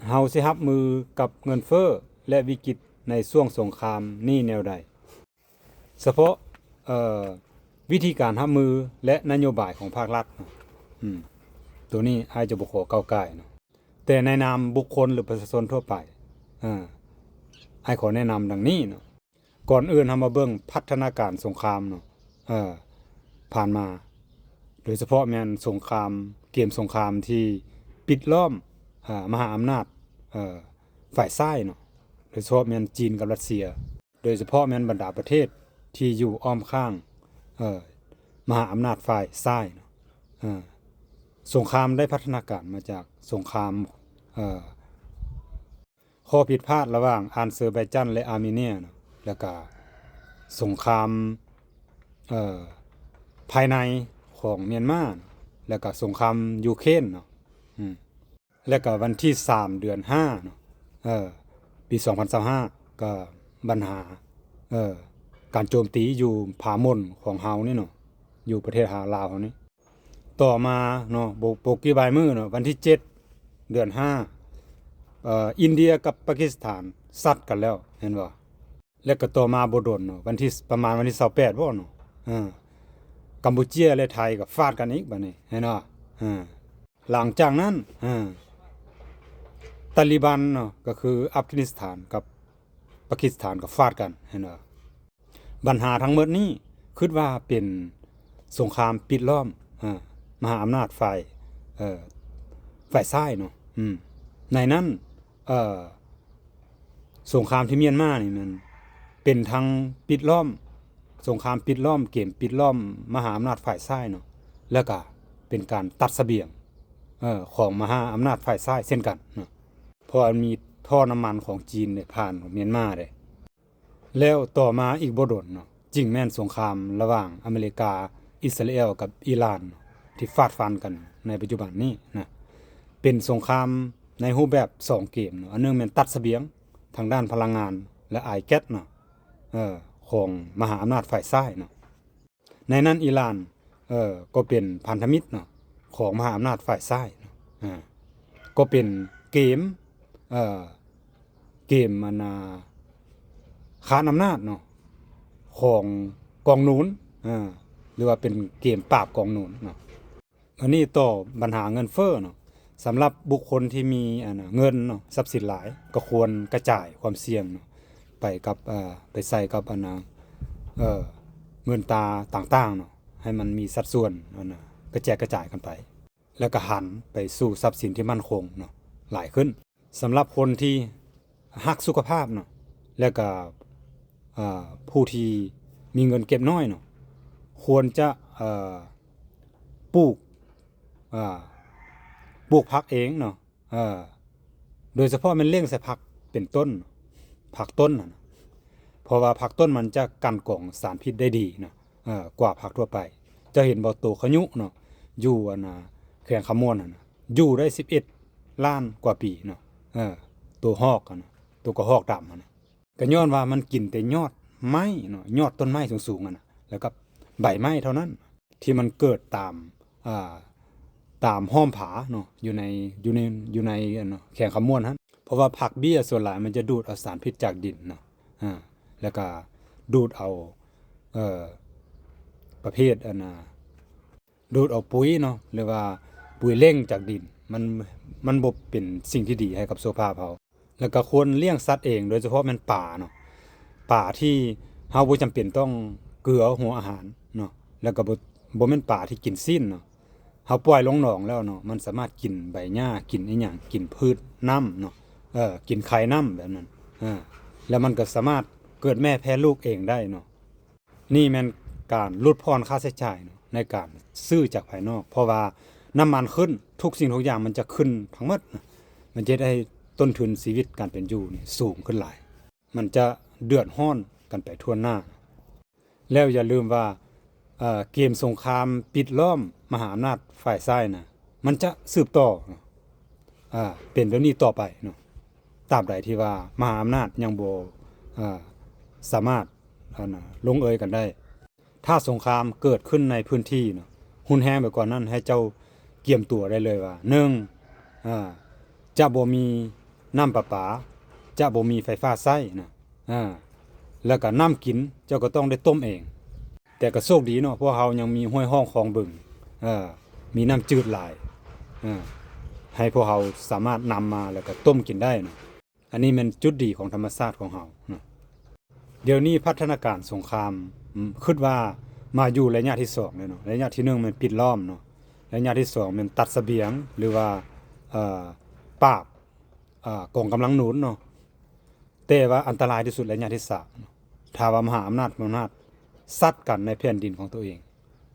ເຮົາຊິຮັບມືກັບເງິນເຟີ້ ແລະ ວິກິດໃນຊ່ວງສົງຄາມນີ້ແນວໃດ? ສະເພາະ ເອີ ວິທີການຮັບມື ແລະ ນະໂຍບາຍຂອງພາກລັດ ອືມ ໂຕນີ້ອ້າຍຈະບໍ່ຂໍກ້າວກ່າຍເນາະ, ແຕ່ໃນນາມບຸກຄົນ ຫຼື ປະຊາຊົນທົ່ວໄປ ເອີ ອ້າຍຂໍແນະນຳດັ່ງນີ້ເນາະ. ກ່ອນອື່ນເຮົາມາເບິ່ງພັດທະນາການສົງຄາມເນາະ ເອີ ຜ່ານມາ, ໂດຍສະເພາະແມ່ນສົງຄາມ ເກມສົງຄາມທີ່ປິດລ້ອມ ເອີ ມະຫາອຳນາດ ເອີ ຝ່າຍຊ້າຍເນາະ, ໂດຍສະເພາະແມ່ນຈີນກັບຣັດເຊຍ, ໂດຍສະເພາະແມ່ນບັນດາປະເທດທີ່ຢູ່ອ້ອມຂ້າງ ເອີ ມະຫາອຳນາດຝ່າຍຊ້າຍເນາະ. ເອີ ສົງຄາມໄດ້ພັດທະນາການມາຈາກສົງຄາມ ເອີ ຂໍ້ຜິດພາດລະຫວ່າງອານເຊີໄບຈັນ ແລະ ອາເມເນຍເນາະ, ແລ້ວກະສົງຄາມ ເອີ ພາຍໃນຂອງມຽນມາ, ແລ້ວກະສົງຄາມຢູເຄຣນເນາະ ອືມ ແລ້ວກະວັນທີສາມເດືອນຫ້າເນາະ ເອີ ປີສອງພັນຊາວຫ້າ ກະບັນຫາ ເອີ ການໂຈມຕີຢູ່ຜາມົນຂອງເຮົານີ້ເນາະ ຢູ່ປະເທດຫາ ລາວເຮົານີ້ ຕໍ່ມາເນາະ ບໍ່ ບໍ່ກີ່ບ່າຍມື້ເນາະ ວັນທີເຈັດເດືອນຫ້າ ເອີ ອິນເດຍກັບປາກິສຖານຊັດກັນແລ້ວ ເຫັນບໍ່? ແລ້ວກໍຕໍ່ມາບໍ່ດົນເນາະ ວັນທີ ປະມານວັນທີຊາວແປດບໍເນາະ ເອີ ກຳປູເຈຍ ແລະ ໄທກໍຟາດກັນອີກບາດນີ້ ເຫັນບໍ່? ເອີ ຫຼັງຈາກນັ້ນ ເອີ ຕາລີບັນເນາະ ກໍຄືອັຟການິສຖານກັບປາກິສຖານກໍຟາດກັນ ເຫັນບໍ່? ບັນຫາທັງໝົດນີ້ຄິດວ່າເປັນສົງຄາມປິດລ້ອມ ເອີ ມະຫາອຳນາດຝ່າຍ ເອີ ຝ່າຍຊ້າຍເນາະ ອືມ ໃນນັ້ນ ເອີ ສົງຄາມທີ່ມຽນມານີ້ແມ່ນເປັນທັງປິດລ້ອມ ສົງຄາມປິດລ້ອມ ເກມປິດລ້ອມມະຫາອຳນາດຝ່າຍຊ້າຍເນາະ ແລ້ວກະເປັນການຕັດສະບຽງ ເອີ ຂອງມະຫາອຳນາດຝ່າຍຊ້າຍເຊັ່ນກັນເນາະ ເພາະວ່າມີທໍ່ນ້ຳມັນຂອງຈີນນີ້ຜ່ານມຽນມາເດ້. ແລ້ວຕໍ່ມາອີກບໍ່ດົນເນາະ ຈຶ່ງແມ່ນສົງຄາມລະຫວ່າງອາເມລິກາ, ອິດສະຣາແອລ ກັບອີຣານເນາະ ທີ່ຟາດຟັນກັນໃນປັດຈຸບັນນີ້ນະ ເປັນສົງຄາມໃນຮູບແບບສອງເກມເນາະ ອັນໜຶ່ງແມ່ນຕັດສະບຽງທາງດ້ານພະລັງງານ ແລະ ອາຍແກັສເນາະ ເອີ ຂອງມະຫາອຳນາດຝ່າຍຊ້າຍເນາະ. ໃນນັ້ນອີຣານ ເອີ ກໍເປັນພັນທະມິດເນາະ ຂອງມະຫາອຳນາດຝ່າຍຊ້າຍເນາະ ເອີ ກໍເປັນເກມ ເອີ ເກມ ອັນນ່າ ຄານອຳນາດເນາະ ຂອງກອງນູນ ເອີ ຫຼືວ່າເປັນເກມປາບກອງນູນເນາະ. ອັນນີ້ຕໍ່ບັນຫາເງິນເຟີ້ເນາະ ສຳລັບບຸກຄົນທີ່ມີ ອັນນ່າ ເງິນເນາະ ຊັບສິນຫຼາຍ ກໍຄວນກະຈາຍຄວາມສ່ຽງເນາະ ໄປກັບ ເອີ ໄປໃສ່ກັບ ອັນນ່າ ເງິນຕາຕ່າງໆເນາະ ໃຫ້ມັນມີສັດສ່ວນ ອັນນ່າ ກະແຈກກະຈາຍກັນໄປ ແລ້ວກໍຫັນໄປສູ່ຊັບສິນທີ່ໝັ້ນຄົງເນາະ ຫຼາຍຂຶ້ນ. ສຳລັບຄົນທີ່ຮັກສຸຂະພາບເນາະ ແລ້ວກໍ ເອີ ຜູ້ທີ່ມີເງິນເກັບນ້ອຍເນາະ ຄວນຈະ ເອີ ປູກ ເອີ ປູກຜັກເອງເນາະ ເອີ ໂດຍສະເພາະແມ່ນລ້ຽງໃສ່ຜັກເປັນຕົ້ນ ຜັກຕົ້ນຫັ້ນນະ ເພາະວ່າຜັກຕົ້ນມັນຈະກັ່ນກອງສານພິດໄດ້ດີເນາະ ເອີ ກວ່າຜັກທົ່ວໄປ. ເຈົ້າເຫັນບໍ່ ໂຕຂະຍຸເນາະ ຢູ່ ອັນນ່າ ແຂວງຄຳມ່ວນຫັ້ນນະ ຢູ່ໄດ້ສິບເອັດລ້ານກວ່າປີເນາະ ເອີ ໂຕຮອກຫັ້ນນະ ໂຕກະຮອກດຳຫັ້ນນະ ກໍຍ້ອນວ່າມັນກິນແຕ່ຍອດໄມ້ເນາະ ຍອດຕົ້ນໄມ້ສູງໆຫັ້ນນະ ແລ້ວກໍໃບໄມ້ເທົ່ານັ້ນ ທີ່ມັນເກີດຕາມ ອ່າ ຕາມຫ້ອມຜາເນາະ ຢູ່ໃນ ຢູ່ໃນ ຢູ່ໃນ ອັນ ແຂວງຄຳມ່ວນຫັ້ນ. ເພາະວ່າຜັກເບ້ຍສ່ວນຫຼາຍມັນຈະດູດເອົາສານພິດຈາກດິນເນາະ ອ່າ ແລ້ວກໍດູດເອົາ ເອີ ປະເພດ ອັນນ່າ ດູດເອົາປຸ໋ຍເນາະ ຫຼືວ່າປຸ໋ຍເລັ່ງຈາກດິນ ມັນ ມັນບໍ່ເປັນສິ່ງທີ່ດີໃຫ້ກັບສຸຂະພາບເຮົາ. ແລ້ວກໍຄວນລ້ຽງສັດເອງ ໂດຍສະເພາະແມ່ນປາເນາະ ປາທີ່ເຮົາບໍ່ຈຳເປັນຕ້ອງເກືອຫົວອາຫານເນາະ ແລ້ວກໍບໍ່ ບໍ່ແມ່ນປາທີ່ກິນຊີ້ນເນາະ ເຮົາປ່ອຍລົງໜອງແລ້ວເນາະ ມັນສາມາດກິນໃບຫຍ້າ ກິນອີ່ຫຍັງ ກິນພືດນ້ຳເນາະ ເອີ ກິນໄຂ່ນ້ຳແບບນັ້ນ ເອີ ແລ້ວມັນກໍສາມາດເກີດແມ່ແຜ່ລູກເອງໄດ້ເນາະ. ນີ້ແມ່ນການຫຼຸດຜ່ອນຄ່າໃຊ້ຈ່າຍເນາະ ໃນການຊື້ຈາກພາຍນອກ ເພາະວ່ານ້ຳມັນຂຶ້ນ ທຸກສິ່ງທຸກຢ່າງມັນຈະຂຶ້ນທັງໝົດນະ ມັນຈະເຮັດໃຫ້ຕົ້ນທຶນຊີວິດການເປັນຢູ່ນີ້ສູງຂຶ້ນຫຼາຍ ມັນຈະເດືອດຮ້ອນກັນໄປທົ່ວໜ້າ. ແລ້ວຢ່າລືມວ່າ ເອີ ເກມສົງຄາມປິດລ້ອມມະຫາອຳນາດຝ່າຍຊ້າຍນະ ມັນຈະສືບຕໍ່ ເອີ ເປັນແບບນີ້ຕໍ່ໄປເນາະ ຕາບໃດທີ່ວ່າມະຫາອຳນາດຍັງບໍ່ ເອີ ສາມາດ ອັນ ລົງເອີຍກັນໄດ້. ຖ້າສົງຄາມເກີດຂຶ້ນໃນພື້ນທີ່ເນາະ ຮຸນແຮງໄປກວ່ານັ້ນ ໃຫ້ເຈົ້າກຽມຕົວໄດ້ເລີຍວ່າ ໜຶ່ງ ເອີ ຈະບໍ່ມີ ນ້ຳປະປາຈະບໍ່ມີໄຟຟ້າໃຊ້ນະ ເອີ ແລ້ວກໍນ້ຳກິນເຈົ້າກໍຕ້ອງໄດ້ຕົ້ມເອງ. ແຕ່ກໍໂຊກດີເນາະ ພວກເຮົາຍັງມີຫ້ວຍຮ່ອງຄອງບຶງ ເອີ ມີນ້ຳຈືດຫຼາຍ ເອີ ໃຫ້ພວກເຮົາສາມາດນຳມາແລ້ວກໍຕົ້ມກິນໄດ້ເນາະ. ອັນນີ້ແມ່ນຈຸດດີຂອງທຳມະຊາດຂອງເຮົາເນາະ. ດຽວນີ້ພັດທະນາການສົງຄາມ ອືມ ຄິດວ່າມາຢູ່ໄລຍະທີສອງແລ້ວເນາະ. ໄລຍະທີໜຶ່ງແມ່ນປິດລ້ອມເນາະ, ໄລຍະທີສອງແມ່ນຕັດສະບຽງ ຫຼືວ່າ ເອີ ປາບ ເອີ ກອງກຳລັງໜູນເນາະ. ແຕ່ວ່າອັນຕະລາຍທີ່ສຸດໄລຍະທີສາມເນາະ ຖ້າວ່າມະຫາອຳນາດ ມະຫາອຳນາດຊັດກັນໃນແຜ່ນດິນຂອງຕົວເອງ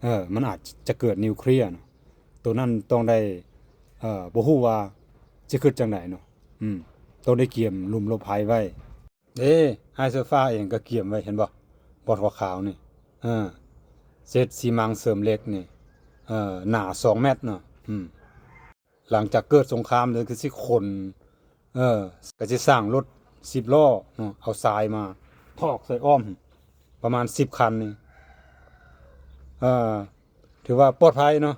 ເອີ ມັນອາດຈະເກີດນິວເຄລຍເນາະ. ໂຕນັ້ນຕ້ອງໄດ້ ເອີ ບໍ່ຮູ້ວ່າຊິຄິດຈັ່ງໃດເນາະ. ອືມ ຕ້ອງໄດ້ກຽມລຸ່ມຫຼົບໄພໄວ້. ເດ້ ອ້າຍເສື້ອຟ້າເອງກໍກຽມໄວ້ ເຫັນບໍ່? ບ່ອນຂາວໆນີ້ ເອີ ເສັດຊີມັງເສີມເຫຼັກນີ້ ເອີ ໜາສອງແມັດເນາະ. ອືມ ຫຼັງຈາກເກີດສົງຄາມແລ້ວກໍຊິຂົນ ເອີ ກໍຊິສ້າງລົດສິບລໍ້ເນາະ ເອົາຊາຍມາຖອກໃສ່ອ້ອມປະມານສິບຄັນນີ້ ເອີ ຖືວ່າປອດໄພເນາະ.